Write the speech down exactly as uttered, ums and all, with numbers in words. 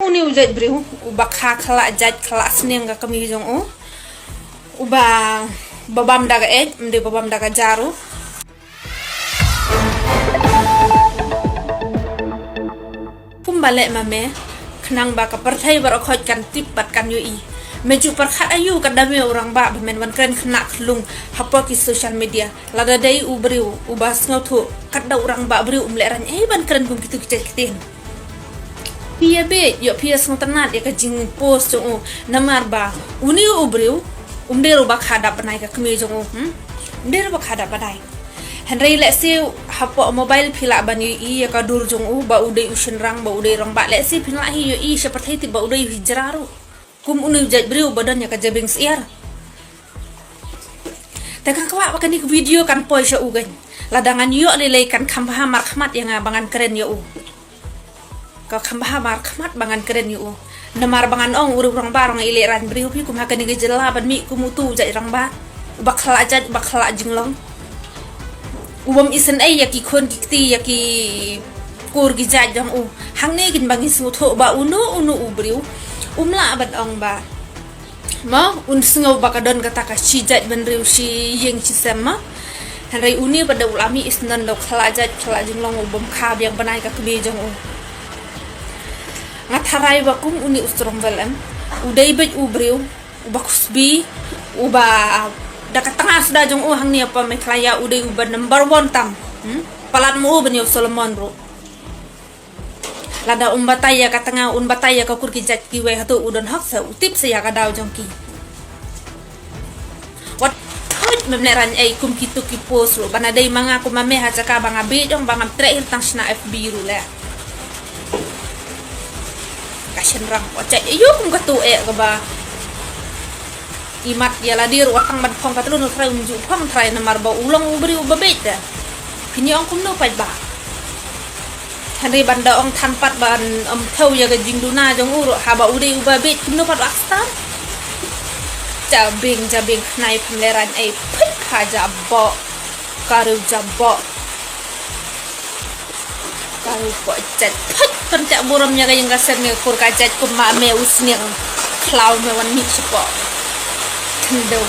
Une u jait briew uba kha khlak jait khlak sniang ka kmie jong u, uba, ba bam da ka eit, ym dei ba bam da ka jaru. Kumba leh ma me, khnang ba ka pyrthei baroh khoit kan tip bad kan ïohi. Me ju pyrkhat aïu ka dame u rangbah ba men wan kren khynnah khunlung hapoh ki social media. Lada dei u briew uba sngewthuh, katba u rangbah briew um leh rang ei ban kren kum kitu ki jait ktien. Phi ïa bit, ïoh phi ïa sngewtynnat ïa ka jingpost jong u, namar ba une u briew um dei ruh ba kha dap bnai ka kmie jong u, hmm? Um dei ruh ba kha dap bnai. Hynrei lehse hapoh mobile phi lah ban ïohi ïa ka dur jong u, ba u dei u shynrang, ba u dei rangbah, lehse phi lah hi ïohi sha pyrthei tip ba u dei u hijra ruh. Kum une u jait briew ba don ïa ka jabieng syiar. Te nga kwah ba kane ka video kan poi sha u kein. Lada ngan ïoh lei lei kan kham bha markhmat ïa nga ba ngan kren ïa u. Ka kham bha markhmat ba ngan kren ïa u. Namar ba ngan ong u rangbah ruh ngi leh rang briew phi kum ha kane ka jylla ban mih kum utu u jait rangbah. Uba khlak jait, uba khlak jinglong. U bym isynei ïa ki khun ki kti, ïa ki kur ki jait jong u. Hangne kein ba ngi sngewthuh ba uno uno u briew um lah ban ong ba, mo, un sngew ba ka don kata ka shi jait bynriew shi ïing shi sem, mo. Hynrei une pat u la mih isynei da u khlak jait khlak jinglong, u bym kha biang bnai ka kmie jong u. Nga tharai ba kum une u Strongwell em, u dei beit u briew uba khusbi, uba da ka tnga suda jong u hangne hapoh Meghalaya u dei uba number one tam. Hmm? Palat mo u ban ïa u Solomon ruh. Lada um batai ïa ka tnga, um batai ïa ka kur ki jait kiwei, hato u don hok sa, u tip sa ïa ka daw jong ki. Wat thoit mem leh rang ei kum kitu ki post ruh, ba na dei ma nga kum ma me ha jaka ba nga bit jong ba ngam treh hi tang shna F B ruh leh. Ka shynrang, wat jait aïu kum katu eh kaba. Imat ïa lade ruh wat tang ban phong ka tlun u trai um ju phong trai namar ba u long u briew uba beit de. Phin ïa ong kumno pat ba. Hynrei ban da ong than pat ban ym thew ïa ka jingduna jong u ruh haba u dei uba beit kumno pat u ak stam. Jabieng jabieng khnai phin leh rang ei phin kha jaboh. Ka riew jaboh. Ka riew poh jait. Phet, pyntiak burom ïa ka ïing ka sem, ïa ka kur ka jait kum ma me u sniang khlaw me wan mih shapoh. Tyndew.